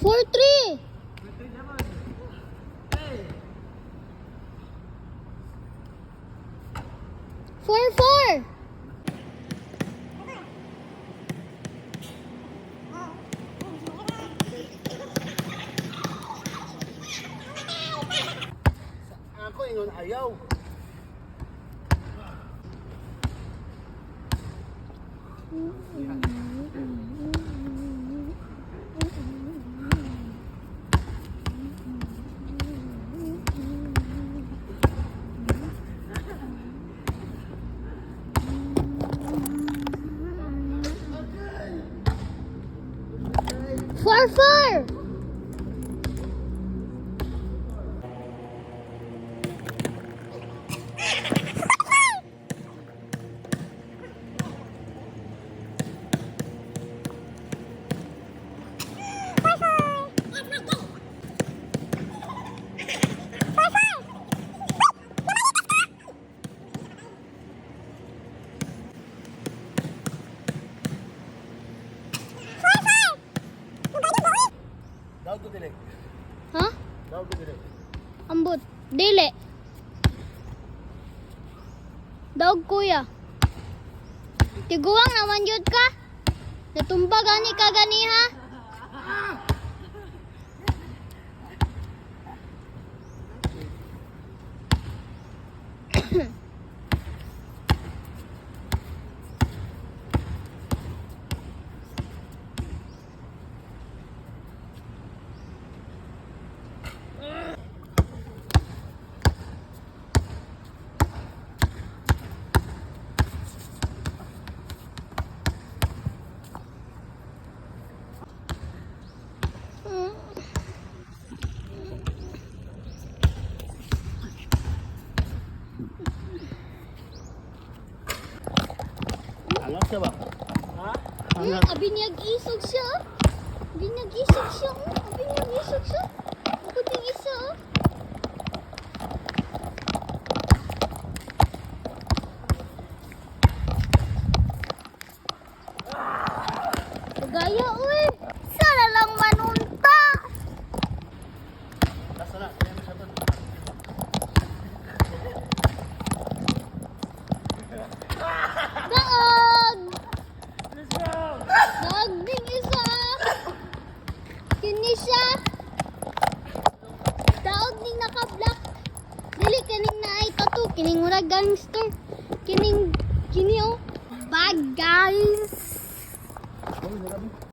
4-3. 4-4. Ako ingon ayaw. 4-4. Daw ko dili. Ha? Daw ko dili. Ambot. Dili. Dog, kuya. Tiguang naman yun ka. Natumba gani ka gani ha? Angat ka ba? Ha? Abi niyag isog siya, oh. Abi niyag isog siya, oh. Abi niyag isog siya. Ako ding isa, oh. Gaya, uy. Sana lang manunta. Lasa na. Kaya mo siya to. Daog! Let's go! Daog ding isa. Kini siya. Daog ning naka-black. Dili kaning naay tattoo, kining murag gangster. Kining kini oh. Bye, guys. Oh, nalabi.